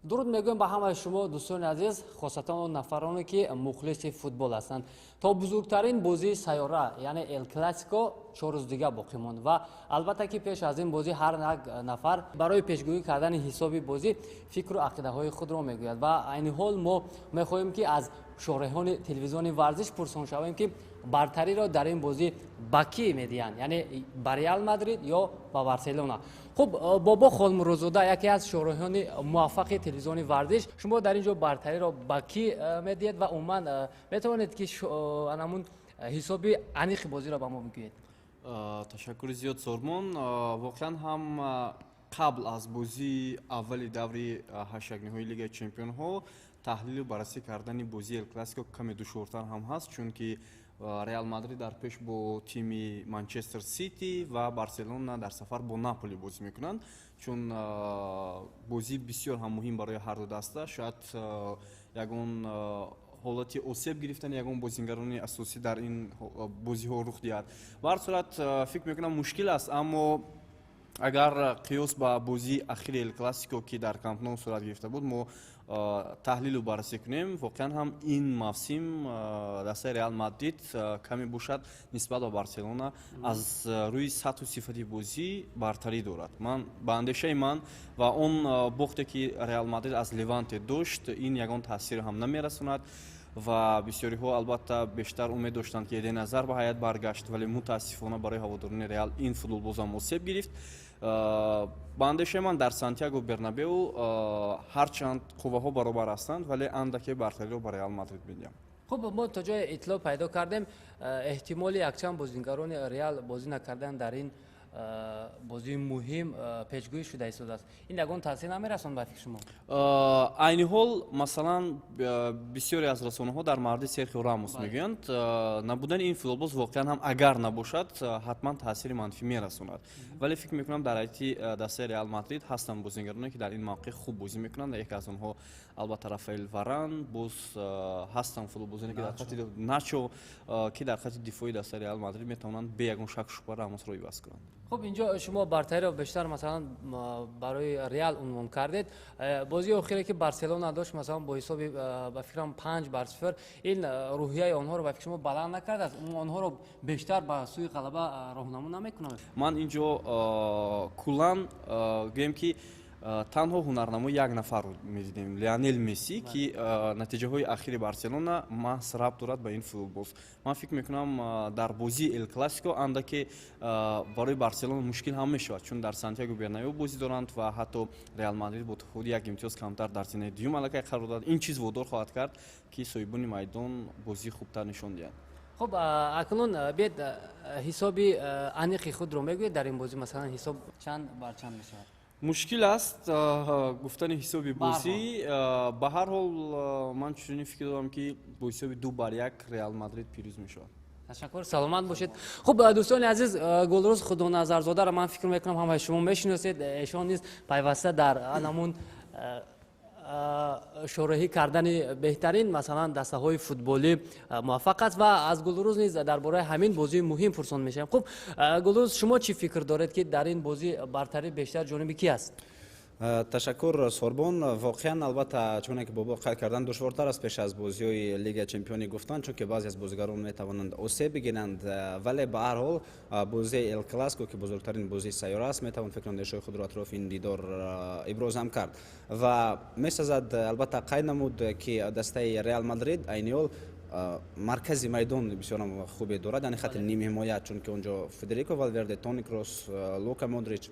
Дуруд мегӯем ба ҳамаи шумо, дӯстони азиз, хосатан он нафароне, ки мухлиси футбол ҳастанд. То бузургтарин бозии сайёра, яъне Эл Классико, 4 рӯз дига боқӣ монд ва албатта, ки пеш аз ин бозӣ ҳар як нафар барои пешгӯӣ кардани ҳисоби бозӣ фикру ақидаҳои худро мегӯяд. Ва айни ҳол мо мехоҳем, ки аз шореҳони телевизиони «Варзиш» пурсон шавем, ки бартариро дар ин бозӣ ба кӣ медиҳанд, яъне ба «Реал Мадрид» ё ба «Барселона». Хуб, Бобо Холмурозода, яке аз шореҳони муваффақи телевизиони «Варзиш», шумо дар ин ҷо бартариро ба кӣ медиҳед ва умуман метавонед, ки анамун ҳисоби аниқи бозиро ба мо бигӯед? Ташаккури зиёд, Сормон. Воқеан ҳам, қабл аз бозии аввали даври ҳаштякниҳои Лигаи чемпионҳо таҳлилу баррасӣ кардани бозии Эл Классико каме душвортар ҳам ҳаст, чунки «Реал Мадрид» дар пеш бо тими «Манчестер Сити» ва «Барселона» дар сафар бо «Наполи» бозӣ мекунанд. Чун бозӣ бисёр ҳам муҳим барои ҳарду даста, шояд ягон ҳолати осеб гирифтани ягон бозингарони асосӣ дар ин бозиҳо рух диҳад. Ба ҳар сурат, фикр мекунам, мушкил аст, аммо агар қиёс ба бозии ахири Эл Классико, ки дар Камп Ноу сурат гирифта буд, мо таҳлилу баррасӣ кунем, воқеан ҳам ин мавсим дастаи «Реал Мадрид» каме бошад, нисбат ба «Барселона» аз рӯи сатҳу сифати бозӣ бартарӣ дорад, ман ба андешаи ман. Ва он бохте, ки «Реал Мадрид» аз «Леванте» дошт, ин ягон таъсир ҳам намерасонад. Ва бисёриҳо, албатта, бештар умед доштанд, ки Эден Азар ба ҳайат баргашт, вале мутаассифона барои ҳаводорони «Реал» ин футболбозам осеб гирифт. Ба андешаи ман, дар Сантьяго Бернабеу ҳарчанд қувваҳо баробар ҳастанд, вале андаке бартариро ба «Реал Мадрид» медиҳам. Хуб, мо то ҷое иттилоъ пайдо кардем, эҳтимоли якчанд бозингарони «Реал» бозӣ накардан дар ин бозии муҳим пешгӯӣ шуда истодааст. Ин ягон таъсир намерасонад ба фикри шумо? Айни ҳол, масалан, бисёре аз расонаҳо дар мавриди Серхио Рамос мегӯянд. Набудани ин футболбоз воқеан ҳам, агар набошад, ҳатман таъсири манфӣ мерасонад, вале фикр мекунам, дар ҳайати дастаи «Реал Мадрид» ҳастанд бозингароне, ки дар ин мавқеъ хуб бозӣ мекунанд. Яке аз онҳо, албатта, Рафаэл Варан. Боз ҳастанд футболбозоне, ки дар хати Начо, ки дар хати дифои дастаи «Реал Мадрид» метавонанд бе ягон шаку шубҳа Рамосро иваз кунанд. Хуб, инҷо шумо бартариро бештар, масалан, барои «Реал» унвон кардед. Бозии охире, ки «Барселона» дошт, масалан, бо ҳисоби, ба фикрам, 5 бар 0, ин рӯҳияи онҳоро, ба фикри шумо, баланд накардааст, онҳоро бештар ба сӯи ғалаба роҳнамо намекунад? Ман инҷо куллан гӯем, ки танҳо ҳунарнамои як нафарро медидем, Лионел Месси, ки натиҷаҳои ахири «Барселона» маҳз рабт дорад ба ин футболбоз. Ман фикр мекунам, дар бозии Эл Классико андаке барои «Барселона» мушкил ҳам мешавад, чун дар Сантьяго Бернабеу бозӣ доранд ва ҳатто «Реал Мадрид» бо тафовути як имтиёз камтар дар зинаи дуюм аллакай қарор дорад. Ин чиз водор хоҳад кард, ки соҳибони майдон бозии хубтар нишон диҳанд. Хуб, акнун биед, ҳисоби аниқи худро мегӯед дар ин бозӣ. Масалан, ҳисоб чанд бар чанд мешавад? Мушкил аст гуфтани ҳисоби бозӣ. Ба ҳар ҳол, ман чунин фикр дорам, ки бо ҳисоби 2 бар 1 «Реал Мадрид» пирӯз мешавад. Ташаккур, саломат бошед. Хуб, дӯстони азиз, Гулрӯз Худоназарзодаро, ман фикр мекунам, ҳамаи шумо мешиносед. Эшон низ пайваста дар анамун шореҳӣ кардани беҳтарин, масалан, дастаҳои футболӣ муваффақ аст ва аз Гулрӯз низ дар бораи ҳамин бозии муҳим пурсон мешавем. Хуб, Гулрӯз, шумо чӣ фикр доред, ки дар ин бозӣ бартарӣ бештар ҷониби кӣ аст? Ташаккур, Сорбон. Воқеан, албатта, чуне ки Бобо қайд кардан, душвортар аст пеш аз бозиҳои Лигаи чемпионӣ гуфтан, чунки баъзе аз бозигарон метавонанд осеб бигиранд. Вале ба ҳар ҳол, бозии Эл Классико, ки бузургтарин бозии сайёра аст, метавон фикру андешаҳои худро атрофи ин дидор иброз ҳам кард. Ва месазад, албатта, қайд намуд, ки дастаи «Реал Мадрид» айни ҳол маркази майдон бисёрам хубе дорад, яъне хати нимҳимоя, чунки онҷо Федерико Валверде, Тони Кросс, Лука Модрич,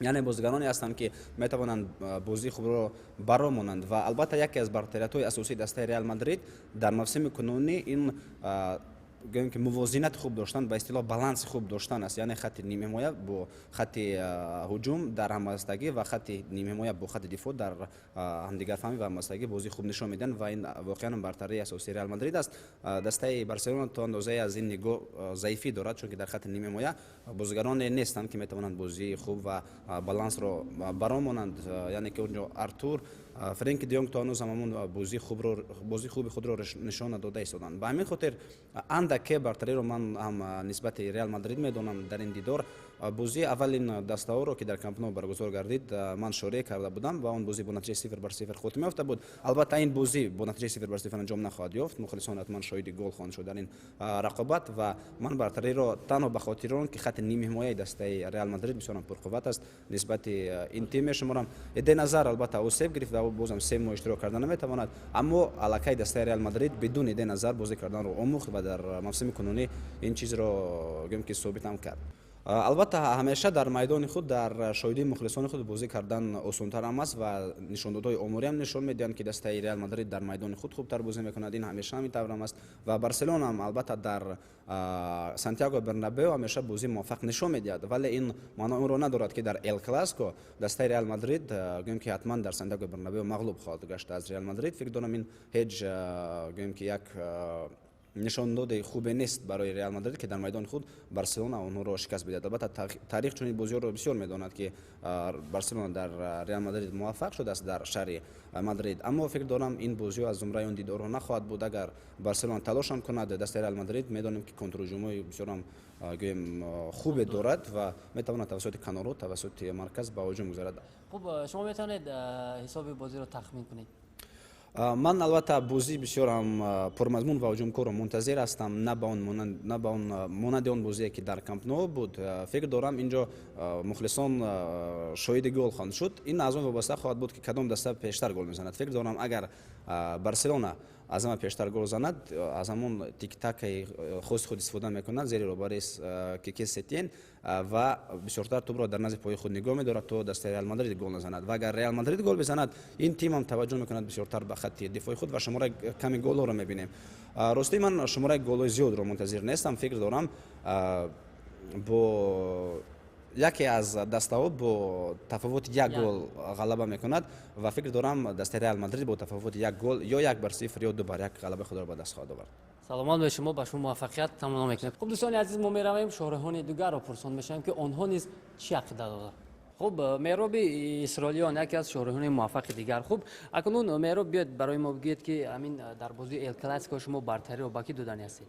яъне бозигароне ҳастанд, ки метавонанд бозии хубро баромонанд. Ва албатта, яке аз бартариятҳои асосии дастаи «Реал Мадрид» дар мавсими кунунӣ ин, гӯем ки, мувозинати хуб доштан, ба истилоҳ баланси хуб доштан аст, яъне хати нимҳимоя бо хати ҳуҷум дар ҳамбастагӣ ва хати нимҳимоя бо хати дифоъ дар ҳамдигарфаҳмӣ ва ҳамбастагӣ бозии хуб нишон медиҳанд. Ва ин воқеан бартарии асосии «Реал Мадрид» аст. Дастаи «Барселона» то андозае аз ин нигоҳ заифӣ дорад, чунки дар хати нимҳимоя бозигароне нестанд, ки метавонанд бозии хуб ва балансро баромонанд, яъне ки онҷо Артур, Френки де Йонг то ҳанӯз ҳамамон бозии хуби худро нишон надода истоданд. Ба ҳамин хотир андаке бартариро ман ҳам нисбати «Реал Мадрид» медонам дар ин дидор. Бозии аввалин дастаҳоро, ки дар Камп Ноу баргузор гардид, ман шореҳ карда будам ва он бозӣ бо натиҷаи 0-0 хотима ёфта буд. Албатта, ин бозӣ бо натиҷаи 0-0 анҷом нахоҳад ёфт. Мухлисон ҳатман шоҳиди гол хоҳанд шуд дар ин рақобат ва ман бартариро танҳо ба хотири он, ки хати нимҳимояи дастаи Реал Мадрид бисёрам пурқувват аст, нисбати ин тим мешуморам. Эден Азар, албатта, осеб гирифт ва ӯ бозам 3 моҳ иштирок карда наметавонад, аммо аллакай дастаи Реал Мадрид бидуни Эден Азар бозӣ карданро омӯхт ва дар мавсими кунунӣ ин чизро, гӯем ки, собитам кард. Албатта, ҳамеша дар майдони худ, дар шоҳидии мухлисони худ бозӣ кардан осонтарам аст ва нишондодҳои омориам нишон медиҳанд, ки дастаи Реал Мадрид дар майдони худ хубтар бозӣ мекунад. Ин ҳамеша ҳамин таврам аст ва Барселона ҳам, албатта, дар Сантьяго Бернабео ҳамеша бозии муваффақ нишон медиҳад, вале ин маъно онро надорад, ки дар Эл Классико дастаи Реал Мадрид, гӯем ки, ҳатман дар Сантьяго Бернабео мағлуб хоҳад гашт аз Реал Мадрид. Фикр дорам, ин ҳеҷ, гӯем ки, як нишондоди хубе нест барои Реал Мадрид, ки дар майдони худ Барселона онҳоро шикаст бидиҳад. Албатта, таърих чунин бозиҳоро бисёр медонад, ки Барселона дар Реал Мадрид муваффақ шудааст дар шаҳри Мадрид, аммо фикр дорам, ин бозиҳо аз зумраи он дидорҳо нахоҳад буд. Агар Барселона талошам кунад, дастаи Реал Мадрид, медонем, ки контрҳуҷумҳои бисёрам, гӯем, хубе дорад ва метавонад тавассути канорҳо, тавассути марказ ба ҳуҷум гузарад. Хуб, шумо метавонед ҳисоби бозиро тахмин кунед? Ман, албатта, бозии бисёр ҳам пурмазмун ва ҳуҷумкорро мунтазир ҳастам, на ба он монанди он бозие, ки дар Камп Ноу буд. Фикр дорам, инҷо мухлисон шоҳиди гол хоҳанд шуд. Ин аз он вобаста хоҳад буд, ки кадом даста пештар гол мезанад. Фикр дорам, агар Барселона аз ҳама пештар гол занад, аз ҳамон тиктакаи хоси худ истифода мекунад зери роҳбарии Кике Сетиен ва бисёртар тӯбро дар назди пои худ нигоҳ медорад, то дастаи Реал Мадрид гол назанад. Ва агар Реал Мадрид гол бизанад, ин тим ҳам таваҷҷӯҳ мекунад бисёртар ба хатти дифои худ ва шумораи ками голҳоро мебинем. Ростӣ, ман шумораи голҳои зиёдро мунтазир нестам. Фикр дорам, бо яке аз дастаҳо бо тафовути як гол ғалаба мекунад ва фикр дорам, дастаи Реал Мадрид бо тафовути як гол, ё 1-0, ё 2-1 ғалабаи худро ба даст хоҳад овард. Саломат ба шумо, ба шумо муваффақият таманно мекунем. Хуб, дӯстони азиз, мо меравем, шореҳони дигарро пурсон мешавем, ки онҳо низ чӣ ақида доранд. Хуб, Меҳроби Исроилиён, яке аз шореҳони муваффақи дигар. Хуб, акнун, Меҳроб, биёед, барои мо бигӯед, ки ҳамин дар бозии Эл Классико шумо бартариро ба кӣ додани ҳастед?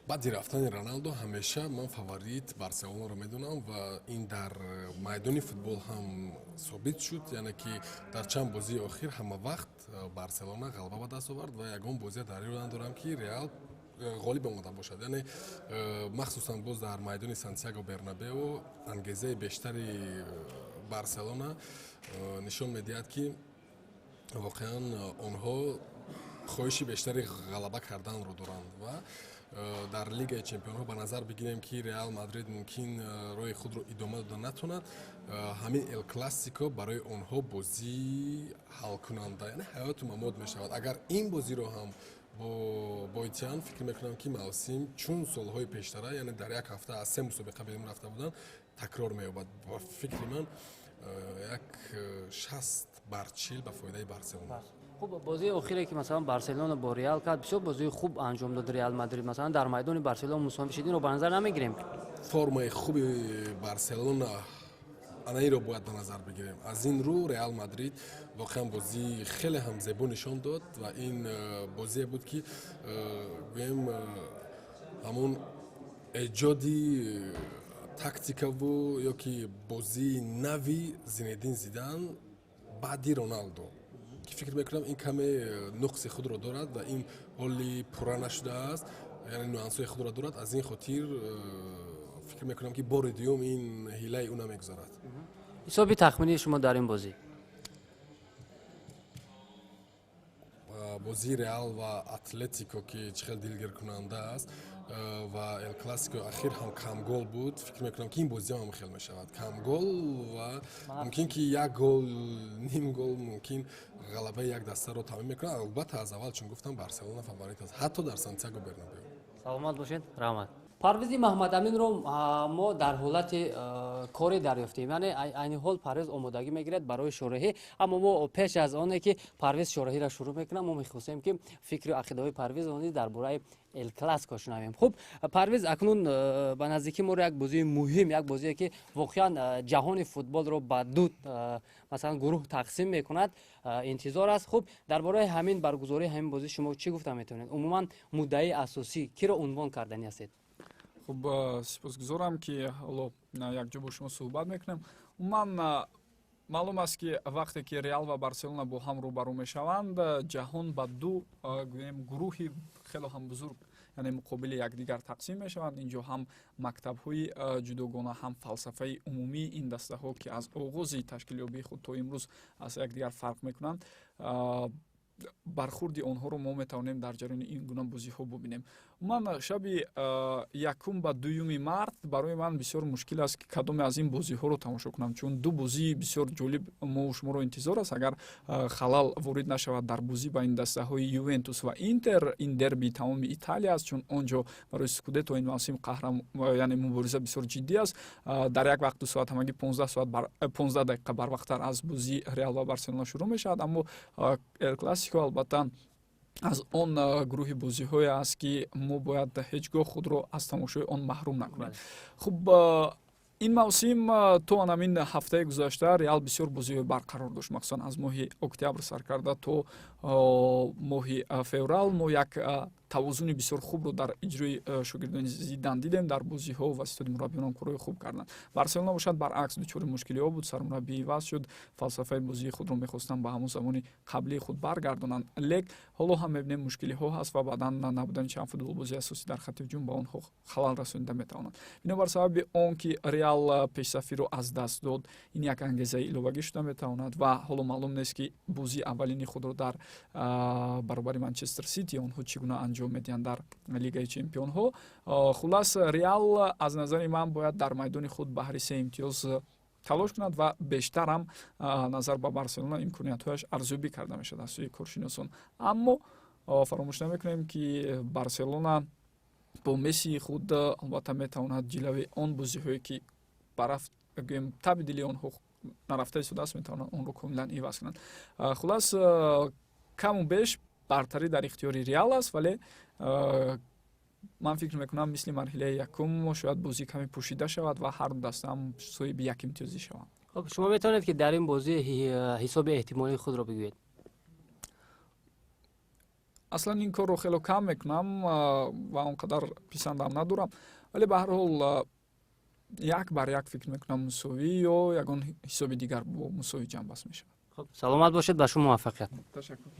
Баъди рафтани Роналдо ҳамеша ман фаворит Барселонаро медонам ва ин дар майдони футбол ҳам собит шуд, яъне ки дар чанд бозии охир ҳама вақт Барселона ғалаба ба даст овард ва ягон бозия дар ёд надорам, ки Реал ғолиб омода бошад. Яъне махсусан боз дар майдони Сантьяго Бернабео ангезаи бештари Барселона нишон медиҳад, ки воқеан онҳо хоҳиши бештари ғалаба карданро доранд. Ва дар Лигаи чемпионҳо ба назар бигирем, ки Реал Мадрид мумкин роҳи худро идома дода натонад, ҳамин Эл Классико барои онҳо бозии ҳалкунанда, яъне ҳаёту мамот мешавад. Агар ин бозиро ҳам бо бойтиан, фикр мекунам, ки мавсим чун солҳои пештара, яъне дар як ҳафта аз се мусобиқа берун рафта буданд, такрор меёбад. Ба фикри ман, 60-40 ба фоидаи Барселона. Хуб, бозии охире, ки масалан Барселона бо Реал кард, бисёр бозии хуб анҷом дод Реал Мадрид. Масалан, дар майдони Барселона мусоҳиба шуд, инро ба назар намегирем? Формаи хуби Барселона, ана инро бояд ба назар бигирем. Аз ин рӯ Реал Мадрид воқеан бозии хеле ҳам зебо нишон дод ва ин бозие буд, ки гӯем, ҳамон эҷоди тактикаву ё ки бозии нави Зинедин Зидан баъди Роналдо, ки фикр мекунам, ин каме нуқси худро дорад ва ин ҳоли пурра нашудааст, яъне нюансҳои худро дорад. Аз ин хотир фикр мекунам, ки бори дуюм ин ҳилаи ӯ намегузарад. Ҳисоби тахминии шумо дар ин бозӣ? Бозии Реал ва Атлетико, ки чӣ хел дилгиркунанда аст, ва Эл Классико ахир ҳам камгол буд, фикр мекунам, ки ин бозиам ҳам хел мешавад, камгол ва мумкин ки як гол, ним гол мумкин ғалабаи як дастаро таъмин мекунад. Албатта, аз аввал чун гуфтам, Барселона фаворит аст, ҳатто дар Сантьяго Бернабео. Саломат бошед, раҳмат. Парвизи Маҳмадаминро мо дар ҳолати корӣ дарёфтем, яъне айни ҳол Парвиз омодагӣ мегирад барои шореҳӣ. Аммо мо пеш аз оне ки Парвиз шореҳиро шурӯъ мекунад, мо мехостем, ки фикру ақидаҳои Парвизро низ дар бораи Эл Классико шунавем. Хуб, Парвиз, акнун ба наздикӣ моро як бозии муҳим, як бозие, ки воқеан ҷаҳони футболро ба ду, масалан, гурӯҳ тақсим мекунад, интизор аст. Хуб, дар бораи ҳамин баргузории ҳамин бозӣ шумо чӣ гуфта метавонед? Умуман, муддаии асосӣ киро унвон кардани ҳастед? Хуб, сипосгузорам, ки ҳоло якҷо бо шумо суҳбат мекунем. Умуман, маълум аст, ки вақте ки Реал ва Барселона бо ҳам рӯбарӯ мешаванд, ҷаҳон ба ду, гӯем, гурӯҳи хело ҳам бузург, яъне муқобили якдигар тақсим мешаванд. Инҷо ҳам мактабҳои ҷудогона, ҳам фалсафаи умумии ин дастаҳо, ки аз оғози ташкилёбии худ то имрӯз аз якдигар фарқ мекунанд, бархурди онҳоро мо метавонем дар ҷараёни ин гуна бозиҳо бубинем. Умуман, шаби 1 ба 2 март барои ман бисёр мушкил аст, ки кадоме аз ин бозиҳоро тамошо кунам, чун ду бозии бисёр ҷолиб мо шуморо интизор аст. Агар халал ворид нашавад дар бозӣ байни дастаҳои Ювентус ва Интер, ин дерби тамоми Италия аст, чун он ҷо барои скудето ин мавсим қаҳрам, яъне мубориза бисёр ҷиддӣ аст. Дар як вақту соат, ҳамагӣ 15 соат, 15 дақиқа барвақттар аз бозии Реал ва Барселона шурӯъ мешавад. Аммо Эл Классико, албатта, аз он гурӯҳи бозиҳое аст, ки мо бояд ҳеҷ гоҳ худро аз тамошои он маҳрум накунем. Хуб, ин мавсим то анамин ҳафтаи гузашта Реал бисёр бозиҳои барқарор дошт. Махсусан аз моҳи октябр сар карда то моҳи феврал мо як тавозуни бисёр хубро дар иҷрои шогирдони Зидан дидем дар бозиҳо ва ситоди мураббиёнам корҳои хуб карданд. Барселона бошад, баръакс, дучори мушкилиҳо буд. Сармураббӣ иваз шуд, фалсафаи бозии худро мехостанд ба ҳамон замони қаблии худ баргардонанд, лек ҳоло ҳам мебинем, мушкилиҳо ҳаст ва баъдан набудани чанд футболбози асосӣ дар хатти ҳуҷум ба онҳо халал расонида метавонад. Бинобар сабаби он ки Реал пешсафиро аз даст дод, ин як ангезаи иловагӣ шуда метавонад. Ва ҳоло маълум нест, ки бозии аввалини худро дар баробари Манчестер Сити онҳо чӣ гуна анҷом медиҳанд дар Лигаи чемпионҳо. Хулас, Реал аз назари ман бояд дар майдони худ баҳри се имтиёз талош кунад ва бештарам назар ба Барселона имкониятҳояш арзёбӣ карда мешавад аз сӯи коршиносон. Аммо фаромӯш намекунем, ки Барселона бо Мессии худ, албатта, метавонад ҷилави он бозиҳое, ки барафт, гӯем, таби дили онҳо нарафта истодааст, метавонанд онро комилан иваз кунанд. Хулас, каму беш бартарӣ дар ихтиёри Реал аст, вале ман фикр мекунам, мисли марҳилаи якум шояд бозӣ каме пӯшида шавад ва ҳар ду дастаам соҳиби як имтиёзӣ шаванд. Хуб, шумо метавонед, ки дар ин бозӣ ҳисоби эҳтимолии худро бигӯед. Аслан ин корро хело кам мекунам ва он қадар писандам надорам, вале ба ҳар ҳол 1 бар 1 фикр мекунам, мусовӣ ё ягон ҳисоби дигар бо мусовӣ ҷамъбаст мешавад. Хуб, саломат бошед, ба шумо муваффақият. Ташаккур.